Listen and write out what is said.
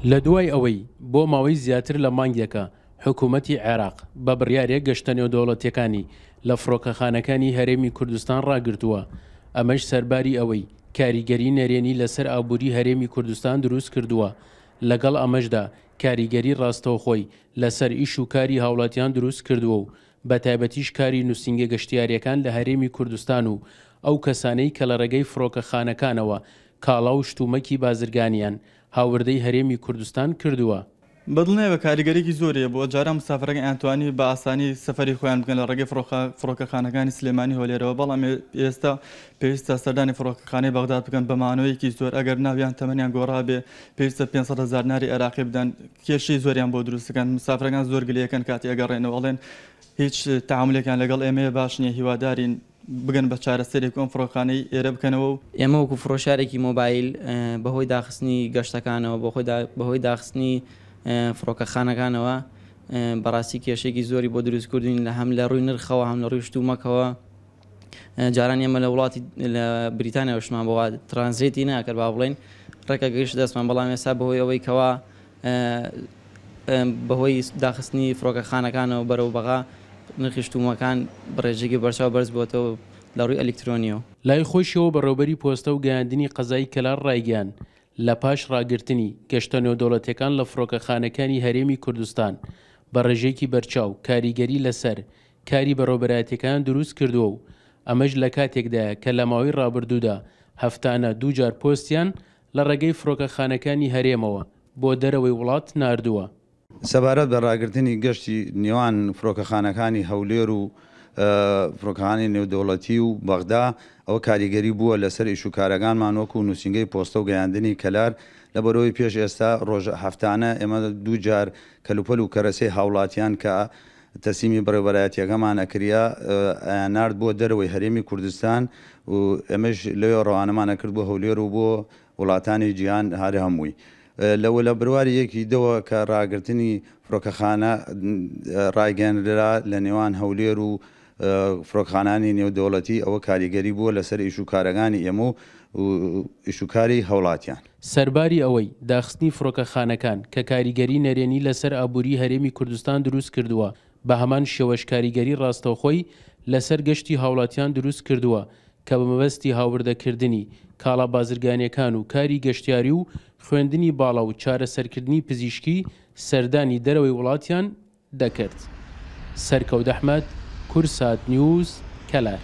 لە دوای ئەوەی بۆ ماوەی زیاتر لە مانگێکە حکوومەتی عێراق بە بڕیارێک گەشتە نێودەوڵەتییەکانی لە فڕۆکەخانەکانی هەرێمی کوردستان ڕاگرتووە، ئەمەش سەرباری ئەوەی کاریگەری نەرێنی لەسەر ئابووری هەرێمی کوردستان دروست کردووە، لەگەڵ ئەمەشدا کاریگەری ڕاستەوخۆی لەسەر ئیش و کاری هاوڵاتیان دروست کردووە و بەتایبەتیش کاری نووسینگە گەشتیارییەکان لە هەرێمی کوردستان و ئەو کەسانەی کە لە ڕێگەی فڕۆکەخانەکانەوە کاڵا و شتومەکی بازرگانیان هاوردەی هەرێمی کوردستان کردووە. بەدڵنیایەوە کاریگەریەکی زۆری هەبووە، جاران مسافرەکان ئەیانتوانی بە ئاسانی سەفەری خۆیان بکەن لە ڕێگەی فڕۆکەخانەکانی سلێمانی هەولێرەوە، بەڵام ئێستا پێویستە سەردانی فڕۆکەخانەی بەغداد بکەن بە مانەوەیەکی زۆر، ئەگەر ناویان تەمەنیان گۆڕابێ پێویستە 500 هەزار دیناری عێراقی بدەن، کێشەی زۆریان بۆ دروست دەکەن، مسافرەکان زۆر گلەیەکەن کاتی ئەگەڕێنەوە ئەڵێن هیچ تەعامولێکیان لەگەڵ ئێمەیە باش نییە، هیوادارین بگەن بە چارەسەرێک و ئەم فڕۆکخانەی ئێرە بکەنەوە و. ئێمە وەکو فرۆشیارێکی مۆبایل بەهۆی داخستنی گەشتەکانەوە، بەهۆی داخستنی فڕۆکەخانەکانەوە بەڕاستی کێشەیەکی زۆری بۆ دروست کردوین لە هەم لە ڕووی نرخەوە هەم لە ڕووی شتومەکەوە. جاران ئێمە لە وڵاتی لە بریتانیا شتمان بۆ ترانزێتی ناکرد با بڵێین ڕێکە گەیشت دەستمان، بەڵام ئێستا بەهۆی ئەوەی کەوا بەهۆی داخستنی فڕۆکەخانەکانەوە بەرەو بەغا نرخی شتومەکان بە ڕێژەیەکی بەرچاو بەرز بووەتەوە لە ڕووی ئەلیکترۆنییەوە. لای خۆیشیەوە بەڕێوبەری پۆستە و گەیاندنی قەزای کەلار ڕایگەیاند، لە پاش ڕاگرتنی گەشتە نێودەوڵەتیەکان لە فڕۆکەخانەکانی هەرێمی کوردستان بە ڕێژەیەکی بەرچاو کاریگەری لەسەر کاری بەڕێوبەرایەتیەکان دروست کردووە و ئەمەش لە کاتێکدایە کە لە ماوەی ڕابردوودا هەفتانە دووجار پۆستیان لە ڕێگەی فڕۆکەخانەکانی هەرێمەوە بۆ دەرەوەی وڵات ناردووە. سەبارەت بە ڕاگرتنی گەشتی نێوان فڕۆکەخانەکانی هەولێر و فڕۆکەخانەی نێودەوڵەتی و بەغدا، ئەوە کاریگەری بووە لەسەر ئیشوکارەکانمان وەکو نووسینگەی پۆستە و گەیاندنی کەلار، لەبەرئەوەی پێش ئێستا ڕۆژ هەفتانە ئێمە دووجار کەلوپەل و کەرەسەی هاوڵاتیان کە تەسلیمی بەڕێوبەرایەتیەکەمان ئەکریا ئەیاننارد بۆ دەرەوەی هەرێمی کوردستان و ئێمەش لەوێ ڕەوانەمان ئەکرد بۆ هەولێر و بۆ وڵاتانی جیهان هەر هەمووی لەوە لە برواری یەکی دەوە کە ڕاگرتنی فڕۆکەخانە ڕایگەنرا لە نێوان هەولێر و فڕۆکخانانی نێودەوڵەتی ئەوە کاریگەری بووە لەسەر ئیش و کارەکانی ئێمە و ئیش و کاری هەوڵاتیان. سەرباری ئەوەی داخستنی فڕۆکەخانەکان کە کاریگەری نەرێنی لەسەر ئابووری هەرێمی کوردستان دروست کردووە، بە هەمان شێوەش کاریگەری ڕاستەوخۆی لەسەر گەشتی هاوڵاتیان دروست کردووە کە بە مەبەستی هاوردەکردنی کاڵا بازرگانییەکان و کاری گەشتیاری و خوێندنی باڵا و چارەسەرکردنی پزیشکی سەردانی دەرەوەی وڵاتیان دەکرد. سەرکەوت ئەحمەد، کوردسات نیوز، کەلار.